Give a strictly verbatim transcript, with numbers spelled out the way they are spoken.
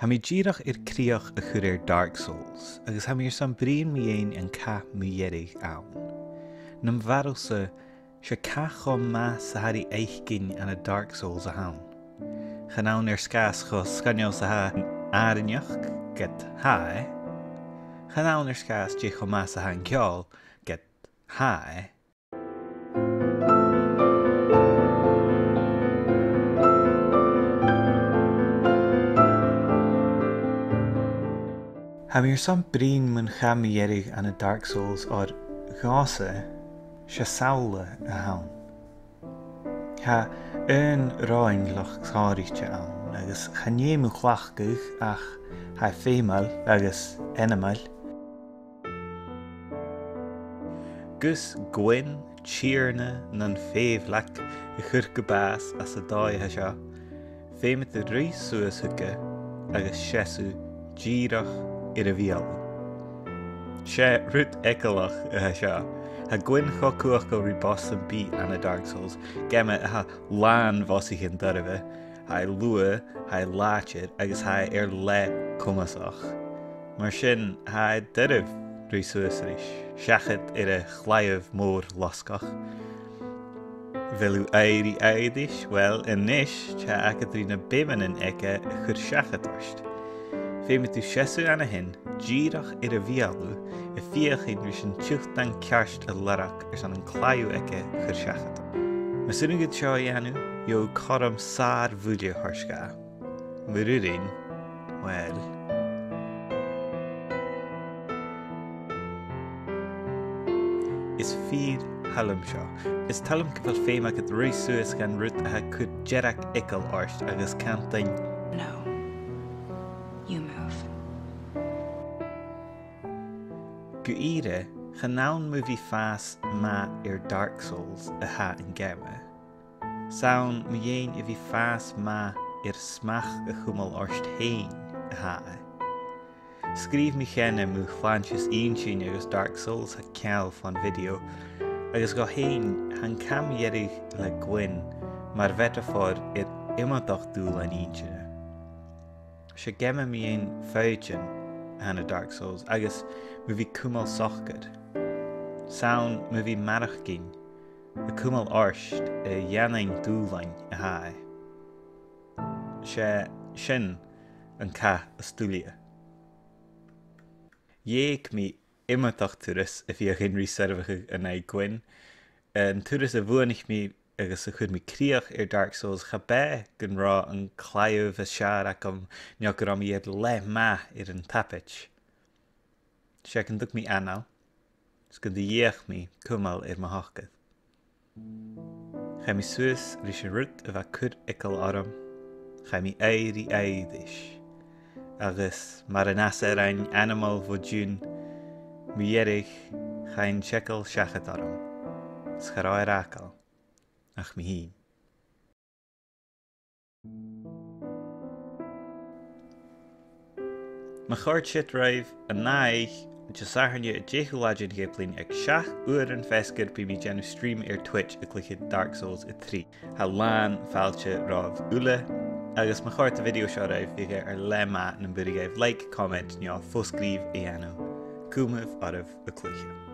Tha mi dìreach air crìoch a chur air Dark Souls, agus tha mi airson bruidhinn mu dheidhinn an cath mu dheireadh ann. Nam bharail-sa, 's e cath cho math 's a tha ri fhaicinn ann an Dark Souls a th' ann. Chan ann air sgàth 's cho sgoinneil 's a tha an àrainneachd, ged tha e. Chan ann air sgàth 's dè cho math 's a tha an ceòl, ged tha e. Tha mi airson bruidhinn mun chath mu dheireadh ann an Dark Souls oir dhòmhsa 's e samhla a th' ann. Tha aon roghainleachd shònraichte ann agus chan fheum thu cleachdadh ach tha e feumail agus ainmeil. Gus Gwyn, Tighearna nan Fèibhleag, a chur gu bàs anns an dòigh a tha seo, feumaidh tu ruith suas thuige agus seasamh dìreach air a bheulaibh. 'S e rud eagalach a tha seo. Tha Gwyn cho cumhachdail ri boss sam bith ann an Dark Souls, geama a tha làn bhosaichean doirbh. Tha e luath, tha e làidir agus tha e air leth comasach. Mar sin, tha e doirbh ruith suas ris, seachad air a' chlaidheamh mhòr losgach. A bheil thu ag iarraidh aithris? Uill, a-nis, tha agad ri na beumannan aige a chur seachad ort. Feumaidh tu seasamh an-sin, dìreach air a bheulaibh, a' feuchainn ris an tiotan ceart a lorg airson an claidheamh aige a chur seachad. Mas urrainn dhut seo a dhèanamh, gheibh thu cothrom sàr-bhuille a thoirt dha. Mura urrainn, uill. Is fìor thoil leam seo. Is toil leam gu bheil feum agad ruith suas dhan rud a tha a' cur dearg eagal ort agus cantainn, "No, you move." Gu ìre, chan ann mu bhith a' fàs math air Dark Souls a tha an geama. 'S ann mu dheidhinn a bhith a' fàs math air smachd a chumail ort fhèin a tha e. Sgrìobh mi cheana mu shlàinte is inntinn agus Dark Souls tha ceangal fon video, agus dhomh fhèin, tha an cath mu dheireadh le Gwyn mar mheataphor air iomadach dùbhlan inntinn. 'S e geama mu dheidhinn foighidinn a th' ann an Dark Souls, agus mu bhith a' cumail socair. 'S ann mu bhith a' maireachdainn, a' cumail ort, a' dèanamh dùbhlain a tha e. 'S e sin an cath as duilghe. Dh'eug mi iomadach turas a' feuchainn ri soirbheachadh an aghaidh Gwyn. An turas a bhuannaich mi agus a chuir mi crìoch air Dark Souls, cha b' e gun robh an claidheamh as fheàrr agam, no gun robh mi air leth math air an tapaid. 'S e gun tug mi anail, 's gun do dh'fheuch mi cumail air mo shocair. Chaidh mi suas ris an rud a bha a' cur eagal orm, chaidh mi air ri aithris, agus mar an asar ainmeil bho Dhùn, mu dheireadh chaidh an t-eagal seachad orm, 's cha robh air fhàgail ach mi fhìn. Ma chòrd siud ribh, an ath-oidhch', Disathairne an deicheamh latha den Ghiblean aig seachd uairean feasgar bidh mi a' dèanamh stream air Twitch a' cluiche Dark Souls a trì. Tha làn fàilte romhaibh uile, agus ma chòrd a' video seo ribh, bhiodh e air leth math nam b' urrainn dhuibh like, comment, no fo-sgrìobh a dhèanamh. Cumaibh oirbh a' cluiche.